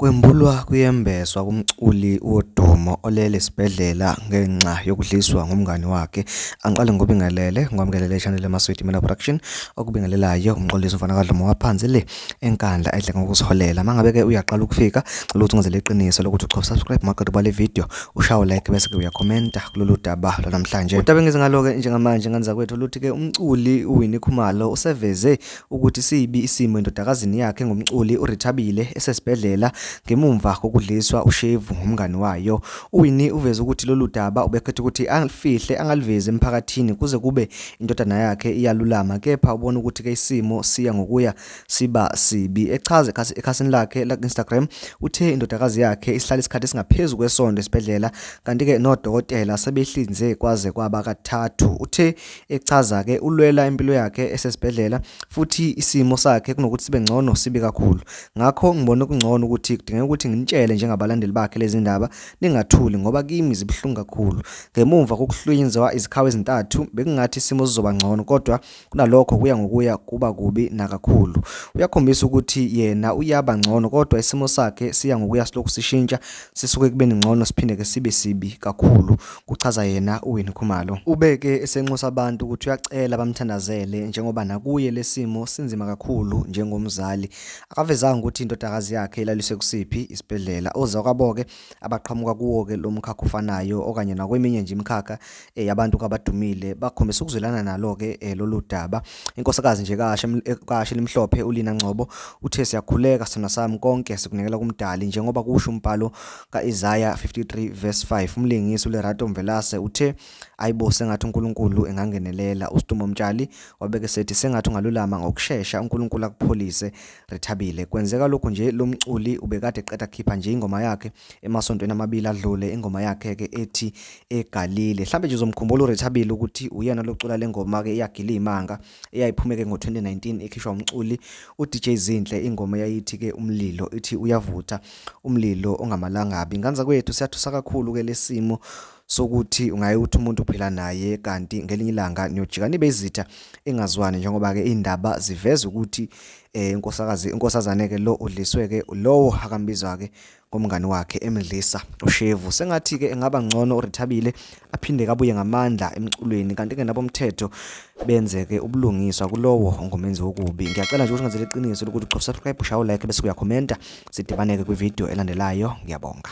Kwembulwa kuyembeswa kumculi wodumo olele esibhedlela ngenxa yokudliswa ngumngani wakhe. Angiqale ngikubingelele, ngikwamkelele channel yaMaswidi Mina Production, okubingelelayo uMxolisi umfana kaDlomo waphansi le eNkandla edle ngokuziholela. Mangabe-ke uyaqala ukufika, cela ukuthi ungenzele iqiniso lokuthi uchofe subscribe maqeda ubale video, ushawe like bese-ke uyakhomenta kulolu daba lwanamhlanje. Udaba engize ngalo-ke njengamanje ngane zakwethu luthi-ke umculi uWinnie Khumalo useveze ukuthi sibi isimo endodakazini yakhe ngomculi uRethabile esesibhedlela ngemumva kokudliswa ushevu ngumngani wayo. UWinnie uveze ukuthi lolu daba ubekhetha ukuthi alifihle angalivezi emphakathini kuze kube indodana yakhe iyalulama, kepha ubona ukuthi-ke isimo siya ngokuya siba sibi. Echaza ekhasini lakhe la-Instagram uthe indodakazi yakhe isihlala isikhathi esingaphezu kwesonto esibhedlela, kanti-ke nodokotela sebehlinze kwaze kwaba kathathu. Uthe echaza-ke ulwela impilo yakhe esesibhedlela futhi isimo sakhe kunokuthi sibe ngcono sibi kakhulu. Ngakho ngibone kungcono ukuthi kudingeka ukuthi nginitshele njengabalandeli bakhe lezi ndaba, ningathuli ngoba kimi zibuhlungu kakhulu. Ngemumva kokuhlinzwa izikhawu ezintathu bekungathi isimo sizoba ngcono kodwa kunalokho kuya ngokuya kuba kubi nakakhulu. Uyakhombisa ukuthi yena uyaba ngcono kodwa isimo sakhe siya ngokuya silokhu sishintsha sisuke ekubeni ngcono siphinde-ke sibe sibi kakhulu, kuchaza yena uWinnie Khumalo. Ubeke esenxusa abantu ukuthi uyacela bamthandazele njengoba nakuye lesimo sinzima kakhulu njengomzali. Akavezanga ukuthi indodakazi yakhe ilaliswe kusiphi isibhedlela. Ozakwabo-ke abaqhamuka kuwo-ke lo mkhakha ofanayo okanye nakweminye nje imikhakha yabantu abadumile bakhombisa ukuzwelana nalo-ke lolu daba. Inkosikazi nje kaShe Limhlophe uLina Ngcobo uthe siyakhuleka sithandwa sami konke sikunikela kuMdali njengoba kusho umbhalo ka-Isaya 53 verse 5. Umlingisi uLerato Mvelase uthe ayibo sengathi uNkulunkulu engangenelela. USidumo Mtshali wabeke sethi sengathi ungalulama ngokushesha uNkulunkulu akupholise Rethabile. Kwenzeka lokhu nje lo mculi ubekade eqeda kukhipha nje ingoma yakhe emasontweni amabili adlule, ingoma yakhe-ke ethi Egalile. Mhlambe nje uzomkhumbula uRethabile ukuthi uyena locula le ngoma-ke iyagila iy'manga eyayiphume-ke ngo-2019 ikhishwa umculi uDJ Zinhle, ingoma eyayithi-ke umlilo, ithi uyavutha umlilo ongamalangabi. Ngane zakwethu siyathusa kakhulu-ke lesimo sokuthi ungaye uthi umuntu uphila naye kanti ngelinye ilanga niyojika nibe izitha engazwani, njengoba-ke iy'ndaba ziveza ukuthi inkosakazi inkosazane-ke lo udliswe-ke lowo akambizwa-ke ngomngani wakhe emdlisa ushevu. Sengathi-ke engaba ngcono uRethabile aphinde kabuye ngamandla emculweni, kanti-ke nabomthetho benze-ke ubulungiswa kulowo ongumenzi wokubi. Ngiyacela nje ukuthi ungenzele iqiniso lokuthi ucofe subscribe, ushaye like bese uyakhomenta. Sidibane-ke kwividiyo elandelayo. Ngiyabonga.